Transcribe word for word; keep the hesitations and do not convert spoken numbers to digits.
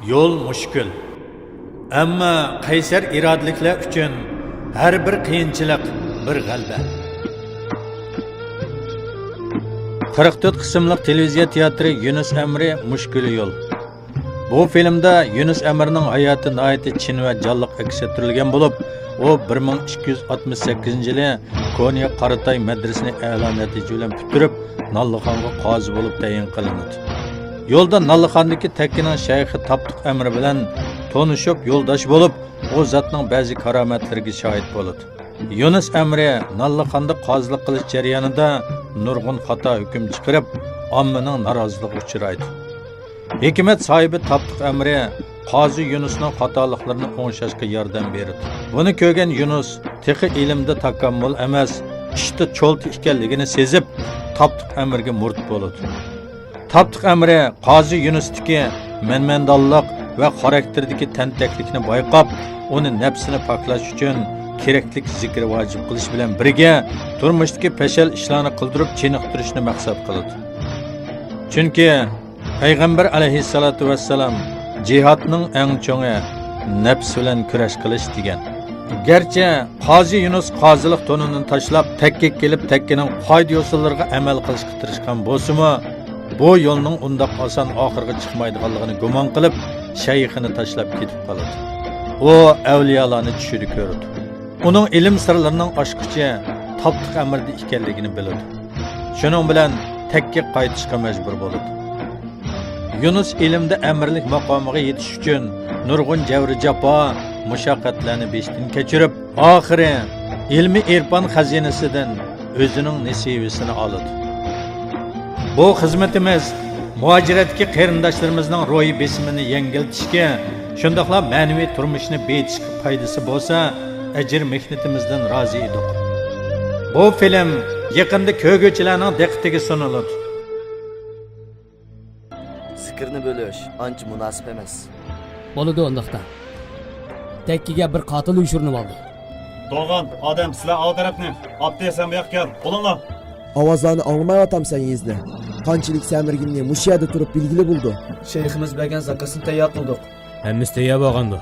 يول مۈشكۈل. ئەمما قەيسەر ئىرادىلىكلەر ئۈچۈن ھەر بىر قىيىنچىلىق بىر غەلىبە. قىرىق تۆت قىسىملىق تېلېۋىزىيە تىياتىرى يۈنۈس ئەمرى مۈشكۈلى يول. بۇ فىلىمدا يۈنۈس ئەمىرنىڭ ھاياتى ناھايىتى چىن ۋە جانلىق ئەكس ئەتتۈرۈلگەن بولۇپ، ئۇ بىر مىڭ ئىككى يۈز ئاتمىش سەككىزىنچى يىلى كونيا قاراتاي مەدرىسىنى ئەلا نەتىجە بىلەن پۈتتۈرۈپ، ناللىخانغا قازى بولۇپ تەيىن قىلىنىدۇ. يولدا ناللىخاندىكى تەككىنىڭ شەيخى تاپتۇق ئەمرى بىلەن تونۇشۇپ، يولداش بولۇپ، ئۇ زاتنىڭ بەزى كارامەتلىرىگە شاھىت بولىدۇ. يۈنۈس ئەمرى ناللىخاندا قازىلىق قىلىش جەريانىدا نۇرغۇن خاتا ھۆكۈم چىقىرىپ، ئاممىنىڭ نارازىلىقىغا ئۇچرايدۇ. ھېكمەت ساھىبى تاپتۇق ئەمرى قازى يۈنۈسنىڭ خاتالىقلىرىنى ئوڭشاشقا ياردەم بېرىدۇ. بۇنى كۆرگەن يۈنۈس تېخى ئىلىمدا تاكاممۇل ئەمەس، ئىشتا چولتا ئىكەنلىكىنى سېزىپ، تاپتۇق ئەمرىگە مۇرىت بولىدۇ. تاپتۇق ئەمرى قازى يۈنۈستىكى مەنمەندانلىق ۋە خاراكتېردىكى تەنتەكلىكنى بايقاپ، ئۇنى نەپسىنى پاكلاش ئۈچۈن كېرەكلىك زىكىر ۋاجىپ قىلىش بىلەن بىرگە، تۇرمۇشتىكى پەشەل ئىشلارنى قىلدۇرۇپ چېنىقتۇرۇشنى مەقسەت قىلىدۇ. چۈنكى پەيغەمبەر ئەلەيھىسسالاتۇ ۋەسسالام، «جىھادنىڭ ئەڭ چوڭى نەپس بىلەن كۈرەش قىلىش» دېگەن. گەرچە قازى يۈنۈس قازىلىق تونىنى تاشلاپ، تەككىگە كېلىپ، تەككىنىڭ قائىدە-يوسۇنلىرىغا ئەمەل قىلىشقا تىرىشقان بولسىمۇ، بۇ يولنىڭ ئۇنداق ئاسان ئاخىرىغا چىقمايدىغانلىقىنى گۇمان قىلىپ، شەيخىنى تاشلاپ كېتىپ قالىدۇ. ئۇ ئەۋلىيالارنى چۈشىدە كۆرىدۇ. ئۇنىڭ ئىلىم سىرلىرىنىڭ ئاچقۇچى تاپتۇق ئەمرىدە ئىكەنلىكىنى بىلىدۇ. شۇنىڭ بىلەن تەككىگە قايتىشقا مەجبۇر بولىدۇ. يۇنۇس ئىلىمدە ئەمىرلىك ماقامىغا يېتىش ئۈچۈن نۇرغۇن جەۋر-جاپا، مۇشەققەتلەرنى بېشىدىن كەچۈرۈپ، ئاخىرى ئىلمىي ئېرپان خەزىنىسىدىن ئۆزىنىڭ نېسىۋىسىنى ئالىدۇ. بۇ خىزمىتىمىز مۇھاجىرەتتىكى قېرىنداشلىرىمىزنىڭ روھىي بېسىمىنى يەڭگىللىتىشكە، شۇنداقلا مەنىۋى تۇرمۇشنى بېيىتىشكە پايدىسى بولسا، ئەجىر مېھنىتىمىزدىن رازى ئىدۇق. بۇ فىلىم يېقىندا كۆرگۈچىلەرنىڭ دىققىتىگە سۇنۇلىدۇ. زىكىرنى بۆلۈش ئانچە مۇناسىپ ئەمەس. بولىدۇ ئۇنداقتا. تەككىگە بىر قاتىل يوشۇرۇنۇۋالدى. تۇرغان ئادەم، سىلەر ئاۋۇ تەرەپنى، ئابدى سەن بۇ ياققا كەل، بولۇڭلار. ئاۋازلارنى ئاڭلىمايۋاتامسەن يېزىنى؟ قانچىلىك سەمرىگىنىنى مۇشۇ يەردە تۇرۇپ بىلگىلى بولىدۇ. شەيخىمىز بەرگەن زاكازنى تەييار قىلدۇق. ھەممىسى تەييار بولغاندۇ؟